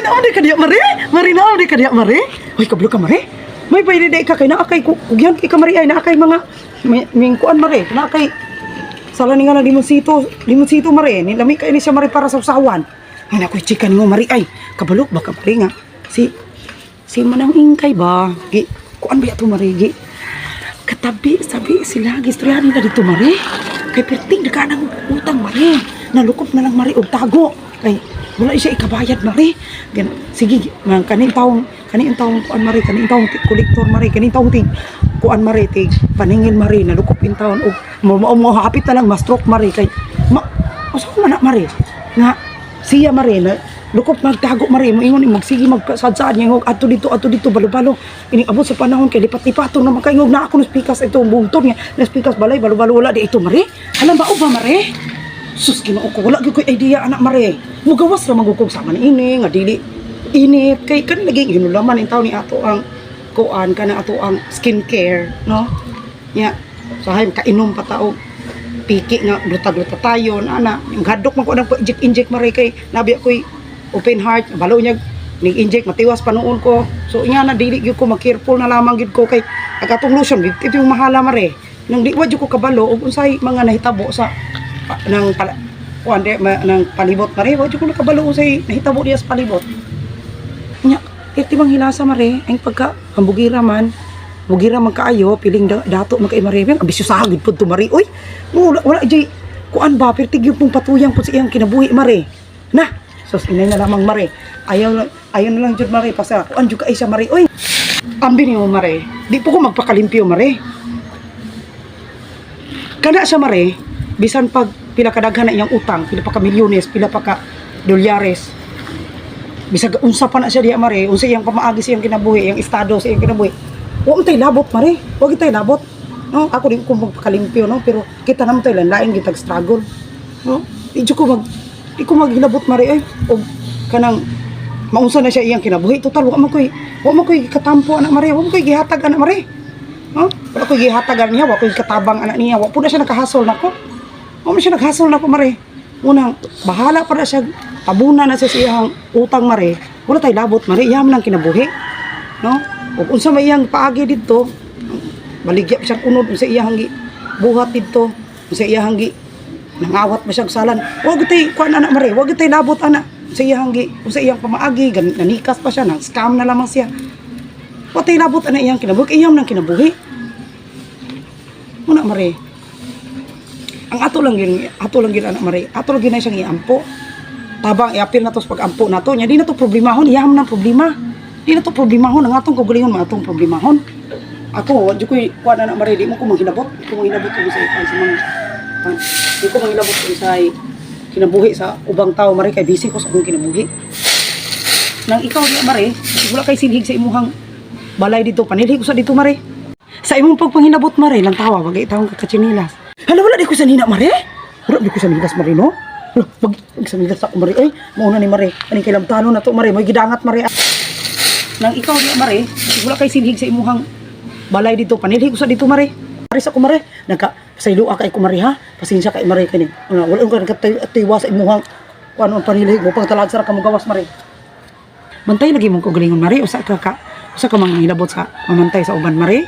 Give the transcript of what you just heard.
Naon di ka diya, Mare? Mare, naon di ka diya, Mare? Uy, kabalo ka, Mare. May pwede di ka kay naa kay kugyan kay ka, Mare, ay naa kay mga may kuan, Mare, naa kay sala ni nga na limonsito, limonsito, Mare, ni lami kay ni siya, Mare, para sa usawan. Ay nakoy chika nimo, Mare, ay kabalo ba ka, Mare, nga si si Manang Ingkay ba? Gi kuan ba to, Mare, gi katabi sabi sila gistoryahan nila dito, Mare, kay perting ka ng utang, Mare, nalukop na lang, Mare, og tago kay wala siya ikabayad, Mare. Gan, sige man, kaning taong kuan, Mare, kaning taong kolektor, Mare, kaning taong tig kuan, Mare, tig paningil, Mare, nalukop in taon og mo mo mo hapit na lang ma-stroke, Mare, kay ma usa man na, Mare, nga siya, Mare, na lukop magtago, Mare, mo ingon magsige magsadsad niya adto dito, adto dito, balo-balo ini abot sa panahon kay lipat-lipaton naman kay ngog na ako ng pikas ito bungtod nga na pikas balay balo-balo wala di ito, Mare. Alam ba o ba, Mare? Sus, Ginoo ko, wala gyud koy idea anak, Mare. Mugawas ra man gud sama ni ini nga dili init kay kan lagi hinulaman in taon ni ato ang kuan kana ato ang skincare, no? Nya sahay kainom pa tao piki nga gluta-gluta tayo na ana yung hadok man ko nang inject inject, Mare, kay nabi ako'y open heart, balo niya nig inject matiwas pa noon ko. So nga na dili gyud ko mag-careful na lamang gyud ko kay ang atong lotion ito yung mahala, Mare, nang di wa jud ko kabalo og unsay mga nahitabo sa pa, nang pala kuan di ma, nang palibot, Mare. Wa jud ko nakabalo unsay nahitabo diya sa palibot nya. Iti bang hilasa, Mare, ang pagka hambugira man, bugira man kaayo, piling da, dato man kay Mare, ambisyosa gid pud to, Mare, oy. Wala wala jay kuan ba, pertig yung pong patuyang pud sa iyang kinabuhi, Mare. Na, sus, inay na lamang, Mare. Ayaw ayaw na lang jud, Mare, pasa kuan jud kay siya, Mare, oy. Ambi nimo, Mare. Di po ko magpakalimpyo, Mare. Kana siya, Mare, bisan pag pila kadaghan na iyang utang, pila pa ka milyones, pila pa ka dolyares, bisag unsa pa na siya diya, Mare, unsa iyang pamaagi sa iyang kinabuhi, iyang estado sa iyang kinabuhi. Wa man tay labot, Mare. Wa gid tay labot. No, ako di ko magpakalimpyo, no, pero kita naman tay lain gitag struggle. No? Di ko maghilabot, Mare, ay og kanang maunsa na siya iyang kinabuhi. Total wa man koy katampo anak, Mare, wa man koy gihatag anak, Mare. No? Wala koy gihatag anak niya, wa koy katabang anak niya, wa pud na siya nakahasol nako. Wa man siya naghasol nako, Mare. Unang bahala pa na siya, tabunan na siya sa iyang utang, Mare. Wala tay labot, Mare, iyam lang kinabuhi. No? Ug unsa may iyang paagi didto, baligya pa siya unod unsa iyang gi buhat didto, unsa iyang gi nangawat ba siya og salan. Wa gyud tay kuan anak, Mare, wa gyud tay labot ana sa iyang gi unsa iyang pamaagi, nanikas pa siya, nang scam na lamang siya. Wa tay labot ana iyang kinabuhi, iyam lang kinabuhi. Muna, Mare. Ang ato lang yun anak, Mare. Ato lang yun na siyang iampo. Tabang iapil na to sa pag-ampo na to. Nya di na to problemahon, iyam ng problema. Di na to problemahon ang atong kaugalingon mga atong problemahon. Ako, wa jud ko'y kuan anak, Mare, di mo ko manghilabot. Di ko manghilabot kung sa sa mga kuan. Di ko manghilabot kung sa kinabuhi sa ubang tao, Mare, kay busy ko sa akong kinabuhi. Nang ikaw di, Mare, wala kay silhig sa imuhang balay dito, panilhig ko sa dito, Mare. Sa imong pagpanghilabot, Mare, lang tawa, wag itawong kakatsinilas. Hala, wala di ko sa nina, Mare. Wala di ko sa nilas, Mare, no? Hala, mag, mag sa nilas ako, Mare. Ay, mauna ni Mare. Aning kay lamtano na to, Mare. May gidangat, Mare. Nang ikaw di, Mare, wala kay silhig sa imuhang balay dito, panilhig ko sa dito, Mare. Mare sa ko, Mare. Nagka, pasayloa kay ko, Mare, ha? Pasensya kay Mare kini. Ano, wala ka nagkatiwa sa imuhang kuan ang panilhig mo pang talag sa ka mo gawas, Mare. Bantay lagi mong kaugalingon, Mare, usa ka ka usa ka mga hilabot sa mamantay sa uban, Mare.